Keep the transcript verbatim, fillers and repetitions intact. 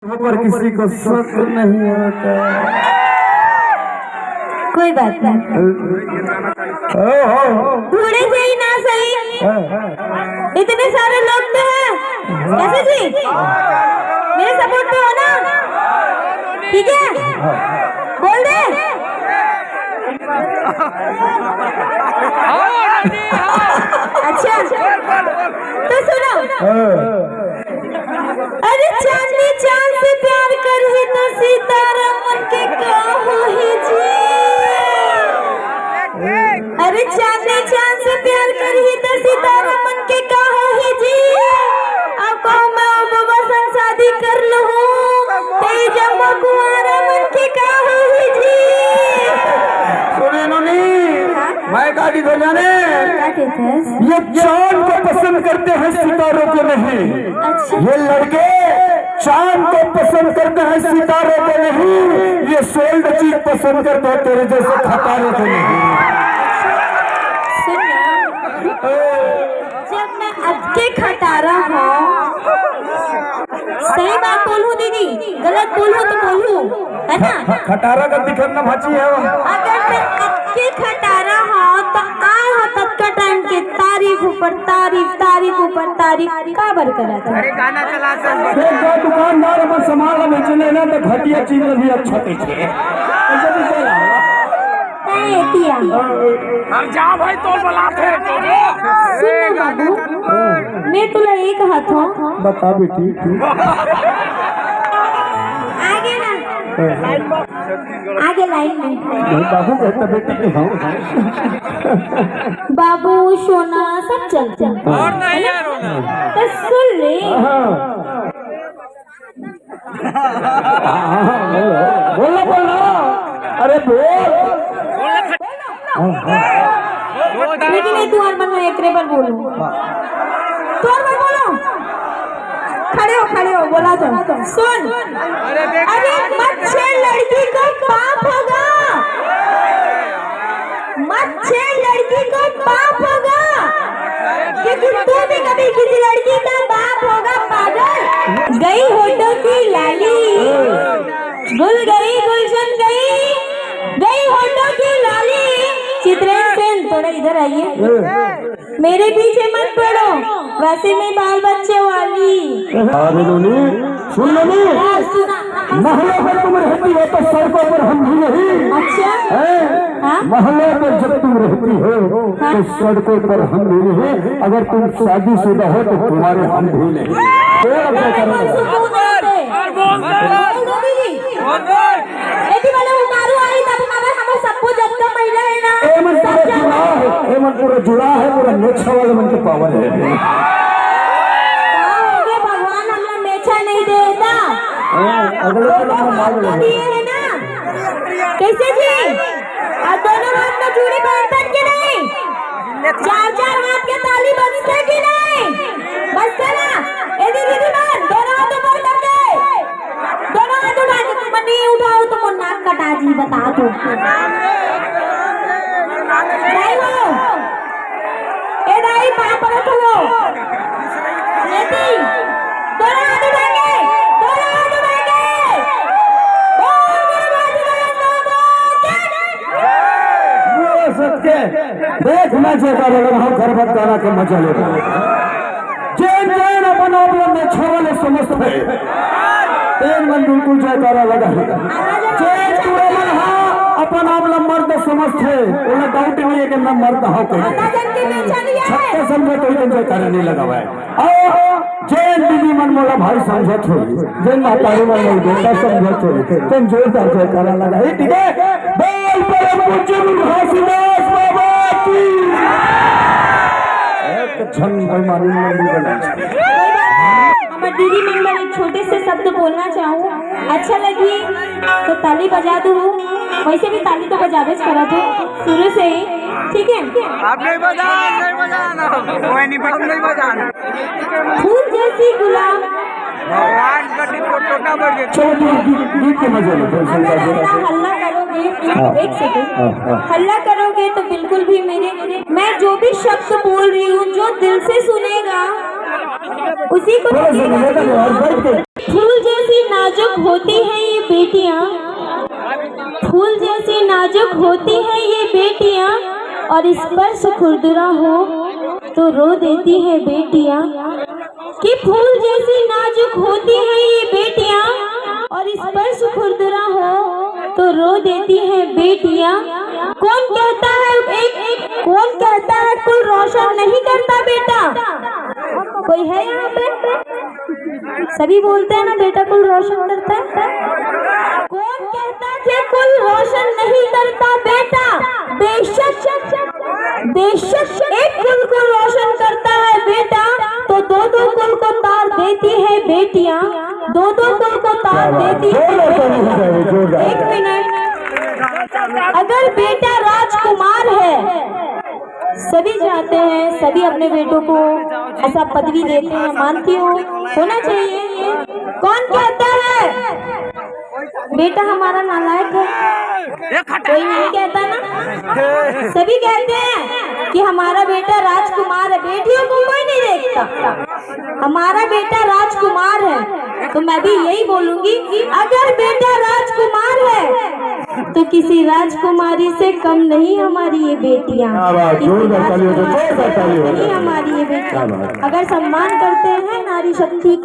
ऊपर किसी को शक नहीं होता। कोई बात नहीं। ओहो। थोड़े से ही ना सही, हाँ। इतने सारे लोग तो हैं। कैसे जी, मेरे सपोर्ट पे हो ना? ठीक है, बोल दे। अच्छा, तो सुनो। हाँ। अरे चांदनी चांद से प्यार करही त सीताराम मन के का होही जी। अरे चांदनी चांद से प्यार करही त सीताराम मन के का होही जी। अब कहूँ मैं ओ बाबा संग शादी कर लूँ, त जम्मो कुंवारा मन के का होही जी। सुने नोनी, हाँ? मैं का की जाने? का कहते हैं? ये चांद को पसंद करते हैं, सितारों को नहीं। अच्छा। ये लड़के चांद को पसंद करते हैं, सितारों को नहीं। ये सोल्ड चीज पसंद करते हैं, तेरे जैसे खटारों को नहीं। सुन ना, जब मैं अतके खटारा हूँ, सही बात बोलूँ दीदी, गलत बोलूँ तो बोलूँ, है ना? ख-, खटारा का दिखत ना भाची है वो। अगर मैं अतके खटारा हूँ तो आय हो ततका टाइम के तारीफ ऊपर तारीफ, तारीफ ऊपर तारीफ काबर करत हूँ? अरे गाना चला सर। एक दो दुकानदार अपन सामान ला बेचने ना तो घटिया चीज ला भी अच्छा बेचे। ऐसे भी चला। ए, पिया। अब जा भाई, तो बुलाते हैं। सुन ना बाबू, मैं तुला एक हाथ हूँ। बता बेटी। आगे ना। आगे लाइन में। नहीं, बाबू कहता बेटी के हाँ। बाबू, सोना, सब चलते हैं। और नहीं यार, होना। तो सुन ले। हाँ। हाँ, हाँ, बोलो, बोलो, बोलो। अरे बोल। लेकिन ये तू हर मन में एकरे पर बोलो। तोर पर बोलो। खड़े हो, खड़े हो, बोला तो। सुन। अरे मत छेड़, लड़की को पाप होगा। मत छेड़, लड़की को पाप होगा, क्योंकि तू भी कभी किसी लड़की का बाप होगा, पागल। गई होठों की लाली, गुल गई, गुलशन गई, गई होठों की लाली। चित्रेन सेन, थोड़ा इधर आइए। मेरे पीछे मत पड़ो, वैसे मैं बाल बच्चे वाली। अरे नोनी, सुन नोनी, हाँ, सुना। महलों पर तुम रहती हो तो सड़कों पर हम भी नहीं। अच्छा। हैं? हाँ? महलों पर जब तुम रहती हो हाँ। तो सड़कों पर हम भी नहीं। अगर तुम शादीशुदा हो तो तुम्हारे हम भी नहीं। और बोल, बोल, बोल। बोल दो दीदी। एती वाले उतारू आई तब काबर हमर सबको जतका महिला है ना, एमन सब पूरा जगह जुड़ा है, एमन पूरा जुड़ा है, पूरा नेक्सा वाले मन के पावर है। का हो गया, भगवान हमला मेछा नहीं देता। हाँ, अगले तो को हम मार तो देंगे। दिए है ना। कैसे जी? और दोनों हाथ में चूड़ी पहनते कि नहीं? चार चार हाथ के ताली बजते कि नहीं? बजते ना? ए दीदी, दीदी बन, दोनों हाथ ऊपर करके। दोनों हाथ उठा के, तुम नहीं उठाओ तो मोर नाक कटा जी, बता दो। दाई हो, ए दाई, पाँव पड़त हो। बेटी, दोनों हाथ उठाएंगे, दोनों हाथ उठाएंगे। बोल, बोल, बोल, बोल, बोल, बोल, बोल। पूरा सच के देख, मैं जयकारा लगाऊं, घर भर गाना के मजा ले रहा हूं। जेन जेन अपन आप ला मेछा वाले समझथे, तेन मन बिल्कुल जयकारा लगाही। जेन टूरा मन हा अपन आप ला मर्द समझथे, ओला डाउट नहीं है कि मैं मर्द हूं कहिके। छक्का समझे तो इतन जयकारा नहीं लगावे। अउ जेन दीदी मन मोला भाई समझत होही, जेन महतारी मन मोला बेटा समझत होही, तेन जोरदार जयकारा लगाही, ठीक है? बोल परम पूज्य घासीदास बाबा की। एक क्षण बेईमानी में नहीं बना। हमर दीदी मन बर एक छोटे से शब्द बोलना चाहूँ, अच्छा लगही तो ताली बजा दू। वैसे भी ताली तो बजाबेच करत हो शुरू से ही, ठीक है? आप नहीं बजा, नहीं बजाना। कोई नहीं, हम नहीं बजाना। फूल जैसी गुलाब। भगवान का दीप को टोटा बढ़ गया। चलो, गीत, गीत, गीत के मजे लो, थोड़ा सा अगर ऐसा हल्ला करोगे, हाँ। एक सेकंड। हाँ, हाँ। हल्ला करोगे तो बिल्कुल भी मेरे, मैं जो भी शब्द बोल रही हूँ, जो दिल से सुनेगा, उसी को थोड़ा सा निवेदन है, और बैठ के। फूल जैसी नाजुक होती है ये बेटियां, फूल जैसी नाजुक होती है ये बेटियां, और स्पर्श खुरदुरा हो तो रो देती है बेटियां। कि फूल जैसी नाजुक होती है ये बेटियां, और स्पर्श खुरदुरा हो तो रो देती है बेटियां। कौन कहता है एक, एक कौन कहता है कुल रोशन नहीं करता बेटा? कोई है यहाँ पे? सभी बोलते हैं ना, बेटा कुल रोशन करता है। कौन कहता है कि कुल रोशन नहीं करता बेटा? बेशक, बेशक एक कुल को रोशन करता है बेटा, तो दो दो कुल को तार देती है बेटियां, दो दो कुल को तार देती है। एक मिनट, अगर बेटा राजकुमार है, सभी चाहते हैं, सभी अपने बेटों को ऐसा पदवी देते हैं, मानती हूँ, होना चाहिए। कौन कहता है बेटा हमारा नालायक है? कोई नहीं कहता ना। सभी कहते हैं कि हमारा बेटा राजकुमार है, बेटियों को कोई नहीं देखता। हमारा बेटा राजकुमार है, तो मैं भी यही बोलूंगी, अगर बेटा राजकुमार है तो किसी राजकुमारी से कम नहीं हमारी ये बेटियां। किसी राजकुमारी से कम नहीं हमारी ये बेटियां। अगर सम्मान करते हैं नारी शक्ति